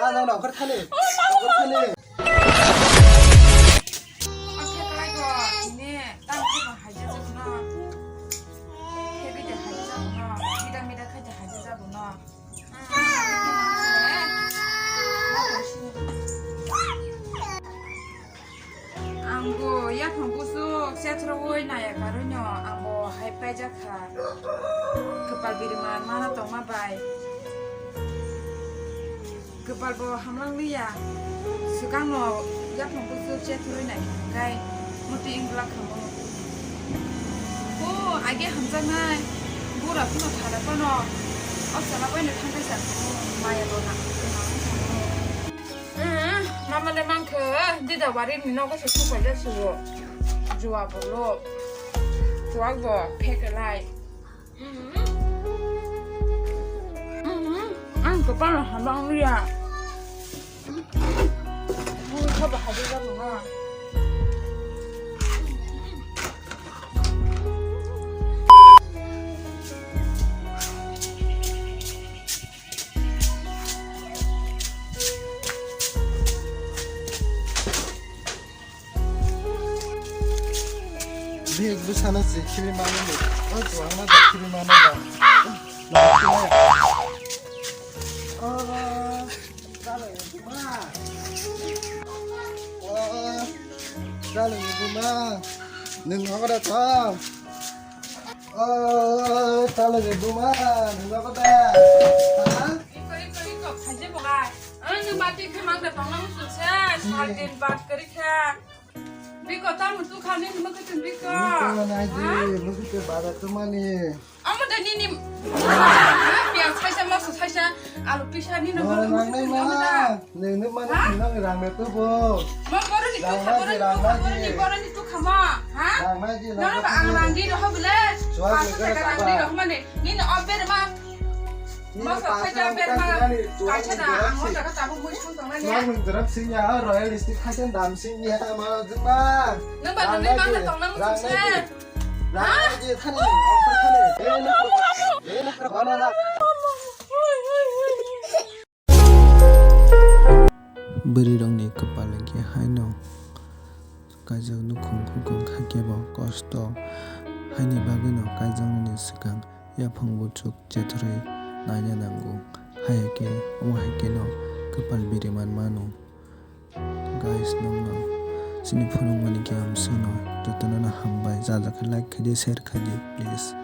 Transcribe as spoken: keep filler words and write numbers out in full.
Ano nongkhor thani. Nongkhor thani. Oke, kalai ko, ne, tang ko haja jabo no. Heavy de haja jabo no. Mida mida khaja haja jabo no. Angbo yaphang busu chethroi naya karoino angbo hai paijak kha. Kwpal biriman mana tongma bai. Kwpal bo hamlang liya. Swkangno yaphang busu chethroi nai kha kai muti inglak kha mo. O age hamjaknai. Bura phano thara phano. O sala bai no thangkai sa. Maya bo na. Mama le mangkhe, dida wari ni nogo se supai ja suwo. Juwa bolo. Juwa bo phekelai. Ang kepala habang liya. Mui khaba hadi ja bunga. Big bwsano se khibimani ni. O chuwangma da khibimano da. Chalwi buma. Nwng nogo da tong? O chalwi buma, nwng nogo da? Ha? Iko, iko, iko, khaje bo gai. Ang nwng mati khe mang da tong nang suse, sal din bat kari kha. Biko tamo tu kha nini mwkhwtwng biko. Biko naidi, ha? Mwkhwtwng bada tumani. Amo da nini. Ha, piyaj saisa, moso saisa, alu pisa nini. Ma, mwkhwtwng nangnai ma. Amo da. Nini mani, ha? Nini rang me tu bo. Ma, boroni tu kha, boroni tu kha, boroni, boroni tu kha ma. Ha? Rang naidi, rang naidi. Nono ba ang rang di roho bile. Chuak ni kara kara. Paso taka rang di roho mane. Nini o berma. Moso khaja berma. Kaisa da ang o jaga tabuk mui sung tongnani. Chuak nwng dorap singya, royal district khaisa dam singya, ma jingma. Nwng ba nwngni mangna tong nang sungse. Rang naidi, thani, offer thani. Eh, nak, eh, nak, bana nak. Bwrwirokni kwpal hinkhe haino kaijak nukhung khukung hakhe bo kosto, haini bagwino kaijakmani swkang yaphang buchuk chethrwi naina nango, hai khe omo hai kheno kwpal biri man mano. Guys, nokno chini phunukmani khe amswkno jotono hambai, jajak khe like khaidi, share khaidi, please.